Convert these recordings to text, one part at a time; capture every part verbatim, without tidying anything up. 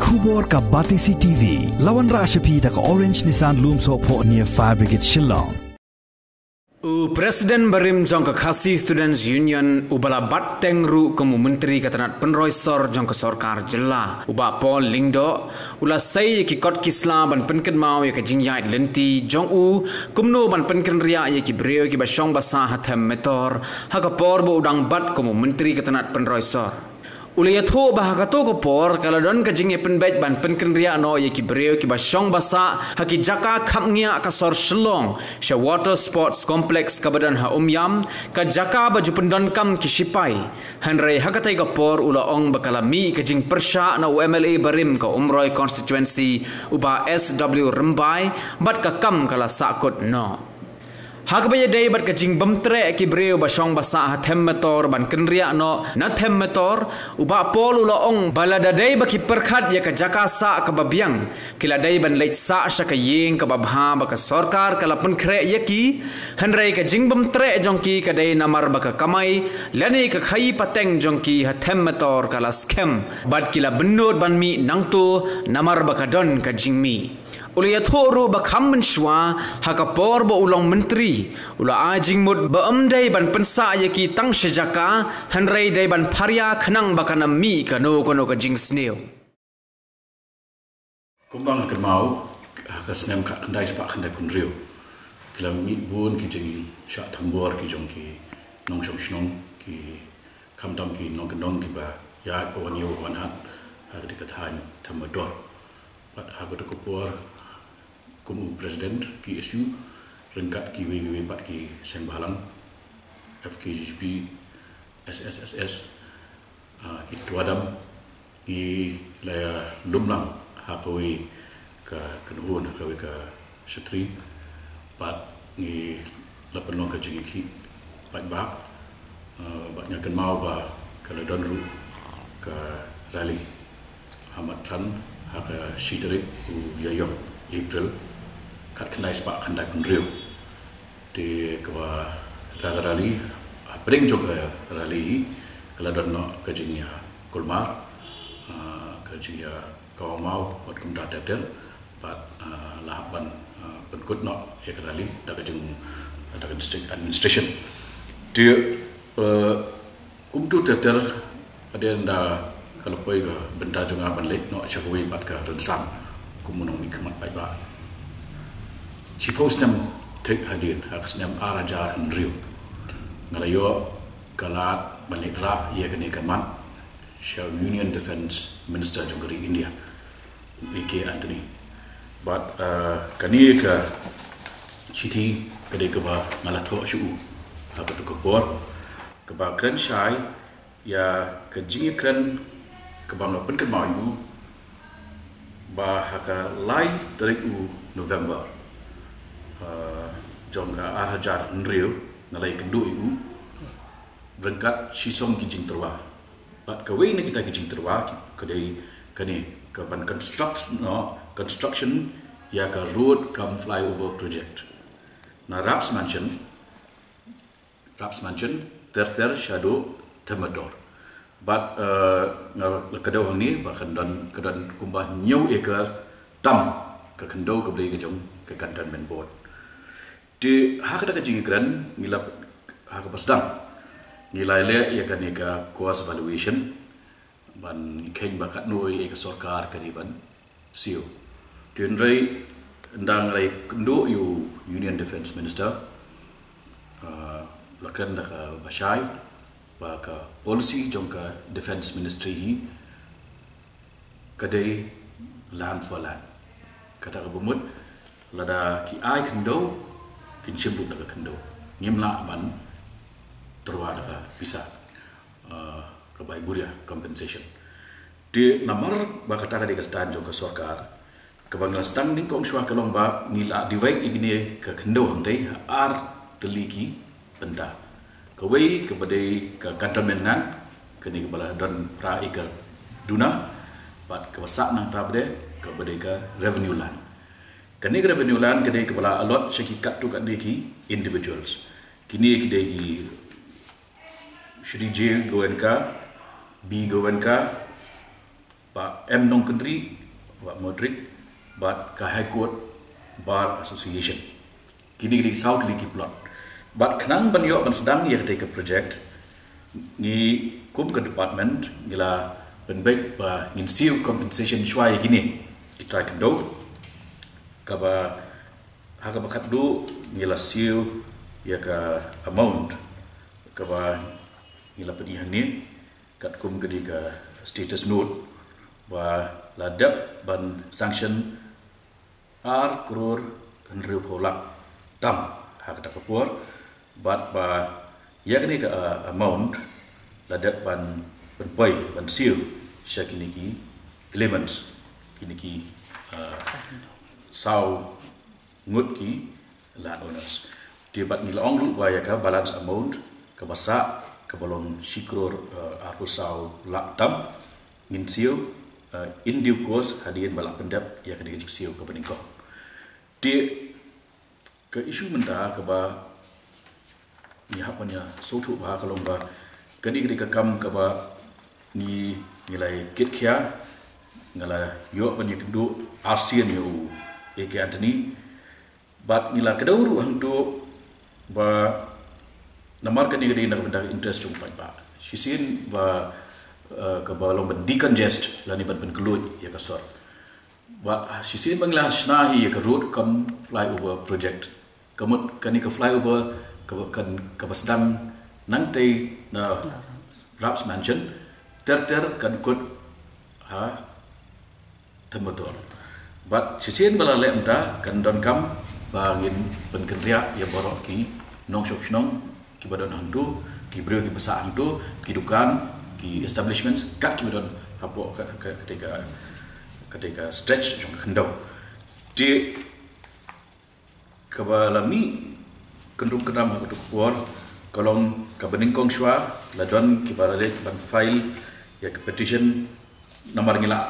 Khubor ka Batesi T V, la wanrah sha phi da ka Orange Nissan Lumsohphoh near Fire Brigade Shillong. U President barim jong ka Khasi Students Union, uba la bat teng ruh kum u Myntri ka tnat pynroi sor jong ka sorkar jylla, u Bah Paul Lyngdoh, u la sei ïa ki kot ki sla ban pynkynmaw ïa ka jingïaid lynti jong u kumno ban pynkynriah ïa ki briew kiba shong ba sah ha Them Metor, ha ka por ba u dang bat kum u Myntri ka tnat pynroi sor. U la ïathuh ba ha kato ka por ka la don ka jingïapynbeit ban pynkynriah noh ïa ki briew kiba shong ba sah ha ki jaka khapngiah ka sor Shillong, sha Water Sports Complex kaba don ha Umiam, ka jaka ba ju pyndonkam ki shipai. Hynrei ha katei ka por u la ong ba ka la mih ka jingpyrshah na u M L A barim ka Umroi Constituency, u Bah S W Rymbai, bad ka kam ka la sahkut noh. Ha kaba ïadei bad ka jingbymtreh ki briew ba shong ba sah ha Them Metor ban kynriah noh na Them Metor, u Bah Paul u la ong ba lada dei ba ki pyrkhat ïa ka jaka sah kaba biang, ki la dei ban leit sah sha ka ïing kaba bha ba ka sorkar ka la pynkhreh ïa ki, hynrei ka jingbymtreh jong ki ka dei namar ba ka kamai lane ka khaïi pateng jong ki ha Them Metor ka la skhem, bad ki la bynnud ban mih nangto namar ba ka don ka jingmih. U la ïathuh ruh ba kham mynshuwa ha ka por ba u long myntri, u la ai jingmut ba ym dei ban pynsah ïa ki tang sha jaka, hynrei dei ban pharia khnang ba kan ym mih kano kano ka jingsniew. Kumba nga kynmaw, ha ka snem khatkhyndai spah khyndaiphew hynriew, ki la mih bun ki jingshah thombor ki jong ki nongshong shnong, ki khamtam ki nongkyndong kiba ïaid wan ïew wan hat ha katei ka thaiñ Them Metor. Bad ha kato ka por, kum u President K S U, ryngkat kiwei kiwei pat ki seng bhalang, F K J G P, S S S S, ah, ki Twadam, ngi la ïalum lang ha kawei ka kynhun, ha kawei ka shatri, bad ngi la pynlong ka jingïakhih paidbah, ah, bad nga kynmaw ba ka la don ruh ka rally ha Matthrang ha ka shi tarik u Ïaïong, April, khatkhyndai spah khyndaiphew hynriew. Te kaba la ka rally, hapdeng jong ka rally ka la don noh ka jingïakulmar, ah, ka jingïakawmaw bad kumta ter ter, bad, ah, la hap ban, ah, pynkut noh ïa ka rally da ka jing, da ka district administration. Te, eh, kumto ter ter, hadien da ka la poi ka bynta jong nga ban leit noh sha kawei pat ka rynsan kum u nongmihkhmat paidbah. Shiphew snem thik hadien, ha ka snem ar hajar hynriew, nga la ïoh ka lad ban leit rah ïa kane ka mat sha Union Defence Minister jong ka ri India, A K Anthony. Bad, eh, kane ka shithi ka dei kaba nga la thoh sha u ha kato ka por, kaba kren shai ïa ka jingïakren kaba nga pynkynmaw ïa u ba ha ka lai tarik u November, eh, jong ka ar hajar hynriew, nga la ïakynduh ïa u ryngkat shisom ki jingtyrwa. Bad kawei na kita ki jingtyrwa ki, ka dei kane, ka ban construct, no, construction ïa ka road cum flyover project na Raps Mansion, Raps Mansion, ter ter shaduh Them Metor. Bad, eh, nga la kdew hangne ba kan don, ka don kumba hynñiew acre tam ka khyndew kaba dei ka jong ka Cantonment Board. Te ha kata ka jingïakren ngi la, ha kaba sdang ngi la leh ïa kane ka cost valuation ban kheiñ ba katno ïa ka sorkar ka dei ban siew. Te hynrei ynda nga la ïakynduh ïa u Union Defence Minister, ah, la kren da kaba shai ba ka policy jong ka Defence Ministry hi ka dei land for land. Kata kaba mut lada ki ai khyndew, kin shim ruh da ka khyndew. Ngim lah ban tyrwa da ka pisa, ah, ka bai buria, compensation. Te namar ba kata ka dei ka stand jong ka sorkar, kaba nga la sdang nyngkong shuwa ka long ba ngi la divide ïa kine ka khyndew hangtei ha ar tylli ki bynta. Kawei kaba dei ka Cantonment land, kane kaba la don phra acre duna, bad kaba sah nangta pat de kaba dei ka revenue land. Kane ka revenue land ka dei kaba la allot sha ki katto katne ki individuals. Kine ki dei ki Shri J Goenka, B Goenka, Bah M Nongkynrih, Bah Modric, bad ka High Court Bar Association. Kine ki dei saw tylli ki plot. Bad khnang ban ïoh ban sdang ïa katei ka project, ngi kum ka department ngi la pynbeit ba ngin siew compensation shuwa ïa kine ki trai khyndew. Kaba ha kaba khatduh ngi la siew ïa ka amount kaba ngi la pyni hangne, katkum ka dei ka status note ba la dep ban sanction ar klur hynriewphew lak tam ha kata ka por, bad ba ïa kane ka, uh, amount la dep ban pynpoi ban siew sha kine ki claimants, kine ki, uh, saw ngut ki landowners. Te bad ngi la ong ruh ba ïa ka balance amount kaba sah kaba long shi klur, uh, arphew saw lak tam ngin siew, uh, in due course hadien ba la pyndep ïa kane ka jingsiew kaba nyngkong. Te ka issue mynta kaba ngi hap ban ïa sngewthuh bha ka long ba kane ka dei ka kam kaba ngi, ngi la kit khia, nga la ïoh ban ïakynduh arsien ïa u A K Anthony. Bad ngi la kdew ruh hangto ba namar kane ka dei na ka bynta ka interest jong u paidbah. Shisien ba, eh, kaba long ban decongest lane ban pynkhlaiñ ïa ka sor. Bad, ah, shisien ba ngi la shna hi ïa ka road cum flyover project. Ka mut kane ka flyover kaba, kan, kaba sdang nangtei na Raps Mansion, ter ter kan kut ha Thanbador. Bad shisien ba la leh mynta kan donkam ba ngin pynkynriah ïa baroh ki nongshong shnong kiba don hangto, ki briew kiba sah hangto, ki dukan, ki establishments, kat kiba don hapoh ka, ka, katei ka, katei ka stretch jong ka khyndew. Te kaba la mih kyndrum kyndam ha kato ka por ka long kaba nyngkong shuwa la don kiba la leit ban file ïa ka petition namar ngi la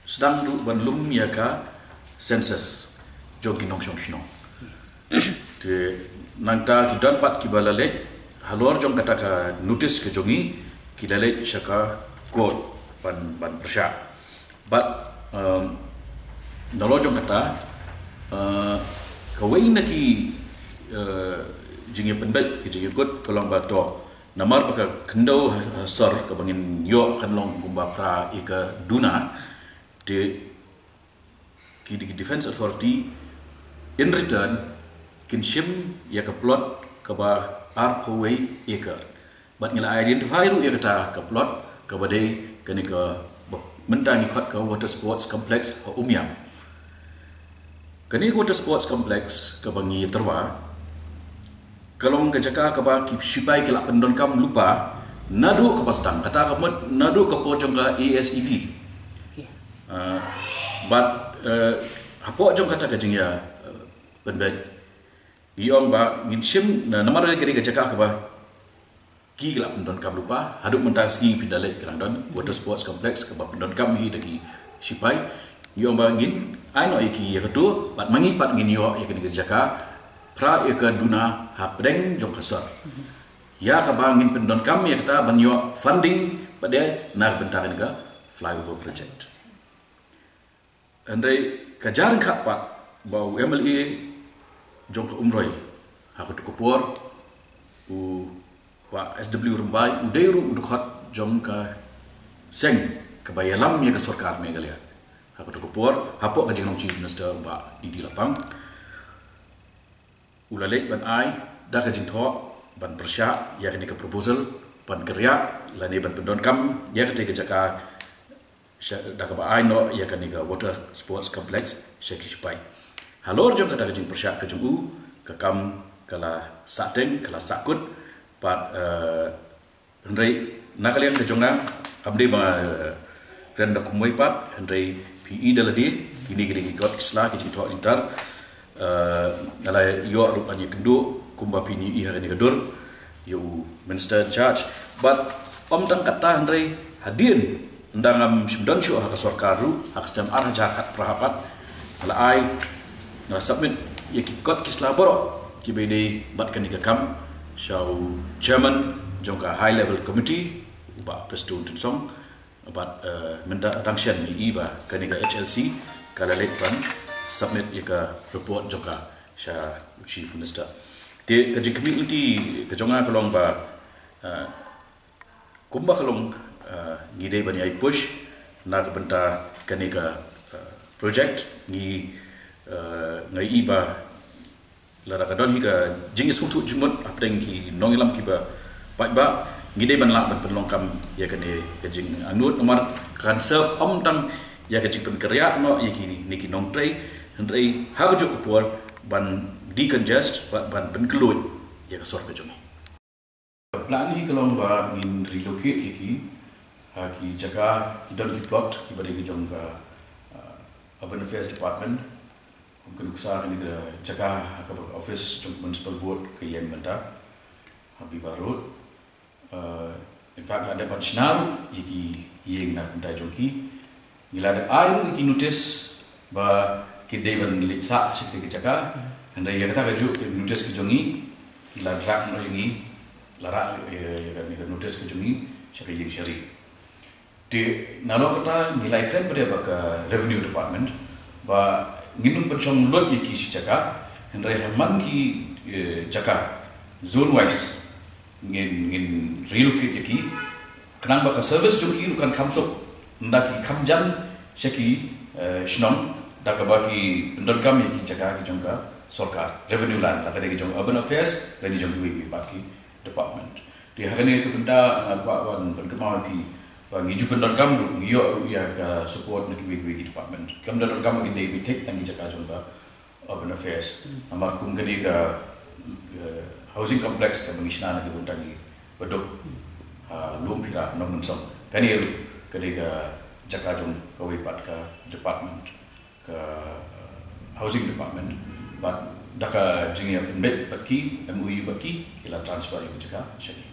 sdang ruh ban lum ïa ka census jong ki nongshong shnong. Te nangta ki don pat kiba la leit halor jong kata ka notice ka jong ngi, ki la leit sha ka court ban, ban pyrshah. Bad, um, nalor jong kata, uh, kawei na ki, uh, jingïapynbeit, ki jingïakut ka long ba to namar ba ka khyndew ha, ha sor kaba ngin ïoh kan long kumba phra acre duna, te ki, ki Defence Authority in return kin shim ïa ka plot kaba arphew wei acre. Bad ngi la identify ruh ïa kata ka plot kaba dei kane kaba mynta ngi khot ka Water Sports Complex ha Umiam. Kane ka Water Sports Complex kaba ngi tyrwa ka long ka jaka kaba ki shipai ki la pyndonkam lypa naduh kaba sdang, kata ka mut naduh ka por jong ka A S E D. Ah, bad, eh, hapoh jong kata ka jingïa, eh, pynbeit, ngi ong ba ngin shim na, namar ka dei ka jaka kaba ki la pyndonkam lypa, haduh mynta ka sngi phin da leit ka dang don Water Sports Complex kaba pyndonkam hi da ki shipai. Ngi ong ba ngin ai noh ïa ki ïa kato, bad ma ngi pat ngin ïoh ïa kane ka jaka phra acre duna hapdeng jong ka sor. Ïa kaba ngin pyndonkam ïa kata ban ïoh funding pat de na ka bynta kane ka flyover project. Hynrei ka jia ryngkat pat ba u M L A jong ka Umroi ha kato ka por, u Bah S W Rymbai, u dei ruh u dkhot jong ka seng kaba ïalam ïa ka sorkar Meghalaya ha kato ka por, hapoh ka jinglong Chief Minister u Bah D D Lapang. U la leit ban ai da ka jingthoh ban pyrshah ïa kane ka proposal ban kynriah lane ban pyndonkam ïa katei ka jaka sha, da kaba ai noh ïa kane ka Water Sports Complex sha ki shipai. Halor jong kata ka jingpyrshah ka jong u, ka kam ka la sahteng, ka la sahkut, bad, eh, hynrei na ka liang ka jong nga, kam dei ba, eh, kren da kumwei pat, hynrei phi i da lade, kine ki dei ki kot ki sla, ki jingthoh jingtar. Eh, nga la ïoh ruh ban ïakynduh kumba phi ïohi ha kane ka dur ïa u Minister in charge. Bad ym tang katta, hynrei hadien ynda ngam shym don shuh ha ka sorkar ruh, ha ka snem ar hajar khatphra pat, nga la ai, nga la submit ïa ki kot ki sla baroh kiba ïadei bad kane ka kam sha u chairman jong ka High Level Committee, u Bah Prestone Tynsong. Bad mynta dang shen ngi i ba kane ka H L C ka la leit ban submit ïa ka report jong ka sha u Chief Minister. Te ka jingkhmih lynti ka jong nga ka long ba kumba ka long ngi dei ban ïai push na ka bynta kane ka project. Ngi ngi i ba lada ka don hi ka jingïasngewthuh jingmut hapdeng ki nongïalam kiba paidbah, ngi dei ban lah ban pynlong kam ïa kane ka jingangnud namar kan serve ym tang ïa ka jingpynkynriah noh ïa kine ki nongtrei, hynrei ha kajuh ka por ban decongest, ban pynkyllon ïa ka sor ka jong ngi. Ka plan hi ka long ba ngin relocate ïa ki ha ki jaka, ki don ki plot kiba dei ki jong ka Urban Affairs Department. Kum ka nuksa kane ka jaka ha kaba ka office jong ka Municipal Board ka ïeng mynta ha Biwa Road. In fact la dep ban shna ruh ïa ki ïing na ka bynta jong ki. Ngi la dep ai ruh ïa ki notice ba ki dei ban leit sah sha kata ka jaka. Hynrei ïa kata kajuh ki notice ki jong ngi, ngi la drag noh ïa ngi, la rah ïa ka notice ki jong ngi sha ka ïing shari. Te nalor kata ngi la ïakren bad ka Revenue Department ba ngin ym pynshong lut ïa ki shi jaka, hynrei ha man ki jaka zone wise ngin ngin relocate ïa ki. Khnang ba ka service jong ki ruh kan kham suk, ynda ki kham jan sha ki shnong da kaba ki pyndonkam ïa ki jaka ki jong ka sorkar, revenue land, la ka dei ki jong Urban Affairs lane jong kiwei kiwei pat ki department. Te ha kane ka bynta nga kwah ban pynkynmaw ïa phi ba ngi ju pyndonkam ruh, ngi ïoh ruh ïa ka support na kiwei kiwei ki department. Kam da donkam ba kin dei beit tang ki jaka jong ka Urban Affairs. Namar kum kane ka housing complex kaba ngi shna na ki bynta ngi baduk ha Lum Phira Nongmynsong, kane ruh ka dei ka jaka jong kawei pat ka department, ka Housing Department. Bad da ka jingïapynbeit bad ki, M O U bad ki, ki la transfer ïa ka jaka sha ngi.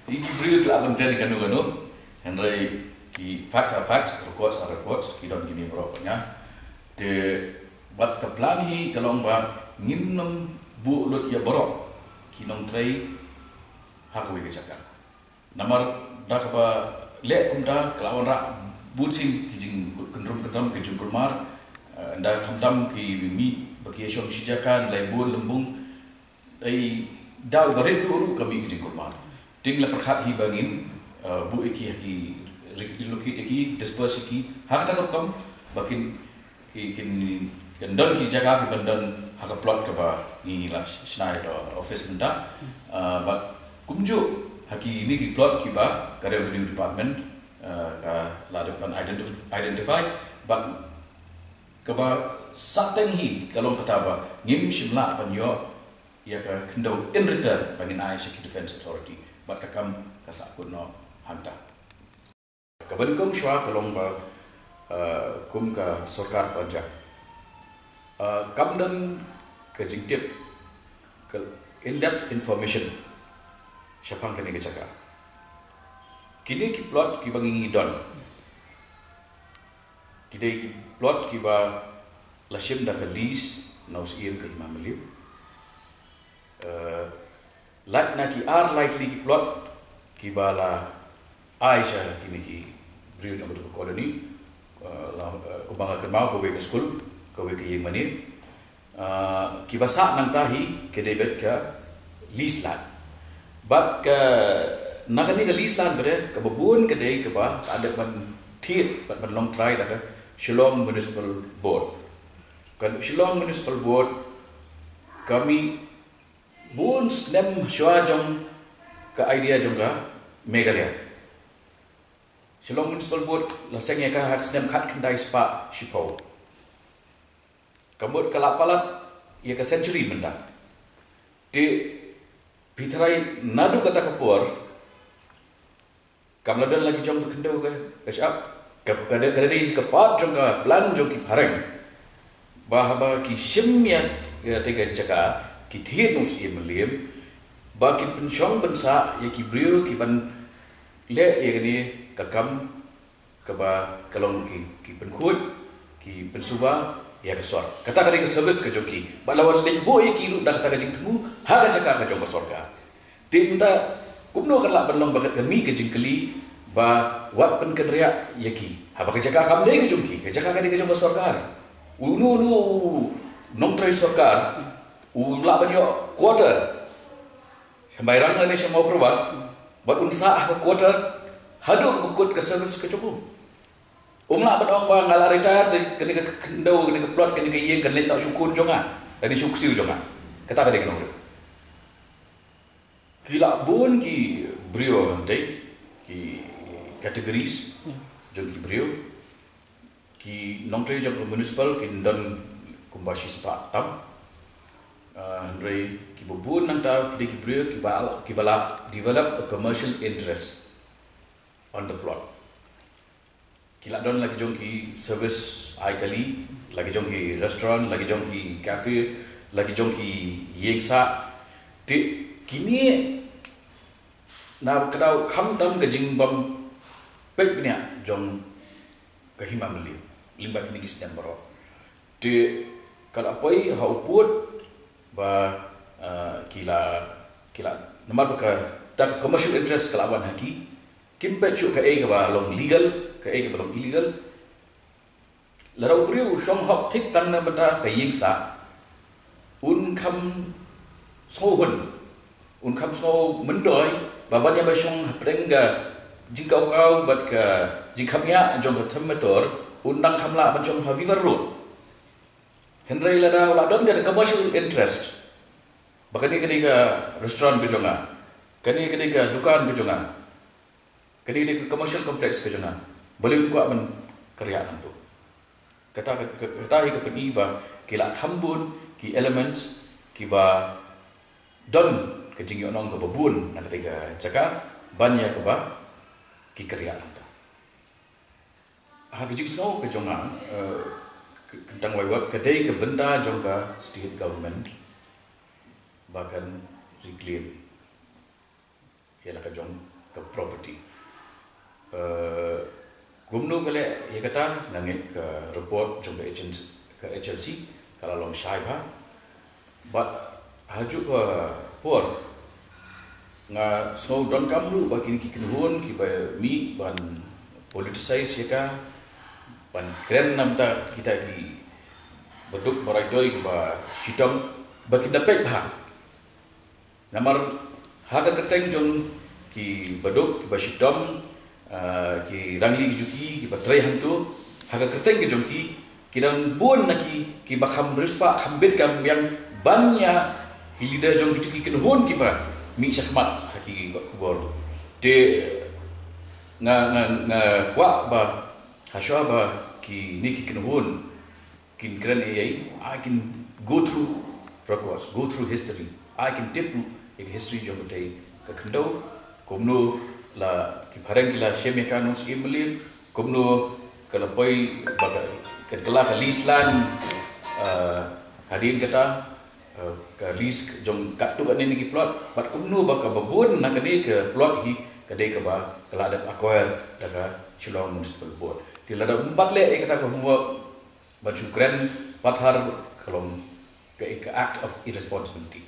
Te ki briew ki lah ban kren kano kano, hynrei ki facts are facts, records are records, ki don kine baroh pat nga. Te bad ka plan hi ka long ba ngin nym buh lut ïa baroh ki nongtrei ha kawei ka jaka. Namar da kaba leh kumta ka la wanrah bun sien ki jingkyndrum kyndrum, ki jingkulmar. Ynda khamtam ki mih ba ki ïashong shi jaka, ynda la bun lymbung, dei daw ba rit duh ruh ka mih ka jingkulmar. Te ngi la pyrkhat hi ba ngin buh ïa ki ha ki, relocate ïa ki, disperse ïa ki ha kata ka rukom ba kin ki kin kin don ki jaka ki ban don ha ka plot kaba ngi la shna ïa ka office mynta. Bad kumjuh ha kine ki plot kiba ka Revenue Department ka la dep ban identify, bad kaba sahteng hi ka long kata ba ngim shym lah ban ïoh ïa ka khyndew in return ba ngin ai sha ki Defence Authority, bad ka kam ka sahkut noh hangta. Kaba nyngkong shuwa ka long ba kum ka sorkar Punjab kam don ka jingtip, ka in-depth information shaphang kane ka jaka. Kine ki plot kiba ngi don ki dei ki plot kiba la shim da ka lease na u Syiem ka Hima Mylliem. Lait na ki ar lai tylli ki plot kiba la ai sha kine ki briew jong ka colony. Kumba nga kynmaw, kawei ka skul, kawei ka ïing mane. Kiba sah nangta hi ka dei beit ka lease land. Bad ka, na kane ka lease land bad kaba bun ka dei kaba ka dei ban thied bad ban long trai da ka Shillong Municipal Board. Ka Shillong Municipal Board ka mih bun snem shuwa jong ka idea jong ka Meghalaya. Shillong Municipal Board la seng ïa ka ha ka snem khatkhyndai spah shiphew. Ka mut ka la palat ïa ka century mynta. Te phi tharai naduh kata ka por kam la don la ki jong ka khyndew ka shyiap. Ka dei ka part jong ka plan jong ki phareng ba haba ki shim ïa kata ka jaka, ki thied na u Syiem Mylliem, ba kin pynshong pynsah ïa ki briew ki ban leh ïa kane ka kam kaba ka long ki, ki pynkhuid, ki pynsuba ïa ka sor. Kata ka dei ka service ka jong ki. Bad la wan leit buh ïa ki ruh da kata ka jingthmu ha ka jaka ka jong ka sorkar. Te mynta kumno kan lah ban long ba ka mih ka jingkylli Ba wat pynkynriah ïa ki. Haba ka jaka kam dei ka jong ki, ka jaka ka dei ka jong ka sorkar. Uno uno u nongtrei sorkar u lah ban ïoh quarter sha Mairang lane sha Mawkyrwat, bad un sah ha ka quarter haduh kaba kut ka service ka jong u. Um lah ban ong ba nga la retire te, kane ka khyndew, kane ka plot, kane ka ïing kan leit noh sha u khun jong nga lane sha u ksiew jong nga. Kata ka dei ka nongrim. Ki la bun ki briew hangtei, ki categories jong ki briew. Ki nongtrei jong ka municipal kin don kumba shispah tam. Ah, hynrei kiba bun nangta ki dei ki briew kiba, kiba la develop a commercial interest on the plot. Ki la don la ki jong ki service ai kali, la ki jong ki restaurant, la ki jong ki cafe, la ki jong ki ïing sah. Te kine na ka daw khamtam ka jingbym peit bniah jong ka hima mynliem lyngba kine ki snem baroh. Te ka la poi ha u pud ba, ah, ki la, ki la, namar ba ka, ta ka commercial interest ka la wan ha ki, kim peit shuh kaei kaba long legal, kaei kaba long illegal. Lada u briew u shong hok thik tang na bynta ka ïing sah, un kham sngewhun, un kham sngew myntoi ba ban ïa ba shong hapdeng ka jingkawkaw bad ka jingkhapngiah jong ka them metor, un dang kham lah ban shong ha Weaver Road. Hynrei lada u la don ka commercial interest ba kane ka dei ka restaurant ka jong nga, kane ka dei ka dukan ka jong nga, kane ka dei ka commercial complex ka jong nga, balei un kwah ban kynriah hangto? Kata, kata hi ka pyni ba ki la kham bun ki elements kiba don ka jingïohnong kaba bun na katei ka jaka ban ïa kaba ki kynriah hangta. Ha ka jingsngew ka jong nga, eh, k-, kyntang wai wat ka dei ka bynta jong ka state government ba kan reclaim ïa la ka jong ka property. Eh, kumno ka leh ïa kata, nga ngeit ka report jong ka agency, ka H L C ka la long shai bha. Bad ha juh ka por nga sngew donkam ruh ba kine ki kynhun kiba mih ban politicize ïa ka, ban kren namar kita ki baduk baraitoi kiba shitom, ba kin da peit bha. Namar ha ka kyrteng jong ki baduk, kiba shitom, ah, ki rangli ki juki, kiba trei hangto, ha ka kyrteng ki jong ki, ki dang bun na ki, kiba kham riewspah, kham bit kam biang ban ïa ki leader jong kito ki kynhun kiba mih shakhmat ha ki kot khubor. Te nga, nga, nga kwah ba hashwa ba kine ki kynhun kin kren ei ei, ai kin go through records, go through history, ai kin tip ruh ïa ka history jong katei ka khyndew, kumno la ki phareng ki la shem ïa ka nongshim mlien, kumno ka la poi ba ka, ka, ka la ka lease land, ah, hadien kata, ah, ka lease jong katto katne ki plot, bad kumno ba kaba bun na kane ka plot hi ka dei kaba ka la dep acquire da ka Shillong Municipal Board. Te lada ym pat leh ïa kata ka homework, ban shu kren pathar ka long ka, ka act of irresponsibility.